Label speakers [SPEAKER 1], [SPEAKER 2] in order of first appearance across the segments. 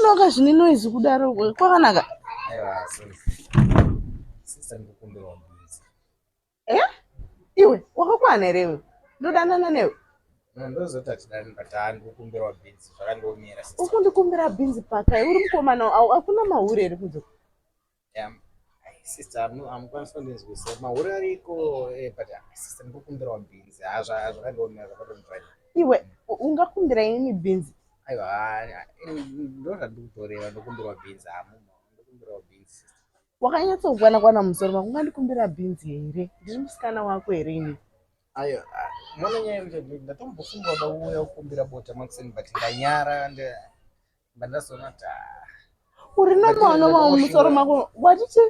[SPEAKER 1] kunoka zvine noise kudaro kwakanaka.
[SPEAKER 2] Aiwa, sorry. Sister, ndikukumbirawo bhinzi.
[SPEAKER 1] Eh? Iwe wakakwana here iwe? Ndodanana newe.
[SPEAKER 2] No, ndozoti hatidani, but haa, ndikukumbirawo bhinzi, zvakandiomera, sister.
[SPEAKER 1] Ukundikumbira bhinzi pakai? Uri mukomana, hakuna mahure here kunze?
[SPEAKER 2] Yeah. Ai, sister, hamukwanisi kundinzwisa. Mahure ariko, but ah, sister, ndikukumbirawo bhinzi. Ha, zvakandiomera, zvakatondibvanya.
[SPEAKER 1] Iwe ungakumbira inini bhinzi?
[SPEAKER 2] Aiwa, haa, ndo zvandikutoreva, ndokumbirawo bhinzi. Hamumo, ndokumbirawo bhinzi, sister.
[SPEAKER 1] Wakanyatsokwana kwana musoro mako, ungandikumbira bhinzi here? Ndiri musikana wako here ini?
[SPEAKER 2] Ayo, mona, nyaya yekuti ndatombofunga kuda kuuya kukumbira bota makuseni, but ndanyara, bandazoona kuti ah,
[SPEAKER 1] Uri normal normal mumusoro mako? Watiti?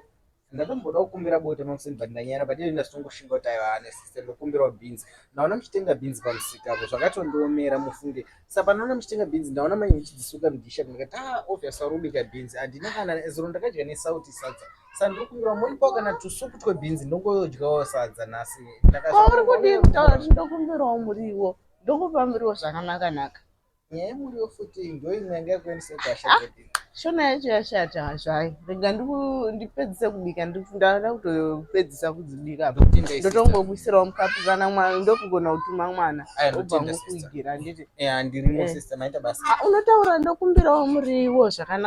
[SPEAKER 2] Ndatomboda kukumbira bota makuseni, but ndanyara, but ini ndazotongoshinga kuti aiwa, nesister, ndokumbirawo bhinzi. Ndaona muchitenga bhinzi pamusika apo, zvakatondiomera, mufunge. Saka panoona muchitenga bhinzi, ndaona manye muchidzisuka mudhishi apo, ndikati, "Ah, obvious vari kubika bhinzi." Handina kana zuro, ndakadya nesauti sadza, saka ndiri monipawo kana tusupu twebhinzi, ndongodyawo sadza nhasi.
[SPEAKER 1] Kwauri kudii kutaura kuti ndokumbirawo muriwo, ndokupa muriwo zvakanaka naka.
[SPEAKER 2] Nyaya yemuriwo futi ndo imwe yanga yakuendesa kuasha.
[SPEAKER 1] Shona yacho yashata zvayo. Rega ndipedzise kubika, ndada kutopedzisa kudzibika apa. Ndotongokuisirawo mukapu kana mwana, ndokugona kutuma mwana obva ngokuigira, handiti?
[SPEAKER 2] Ndirimo. Sister, maita basa.
[SPEAKER 1] Ah, unotaura ndokumbirawo muriwo zvakanaka.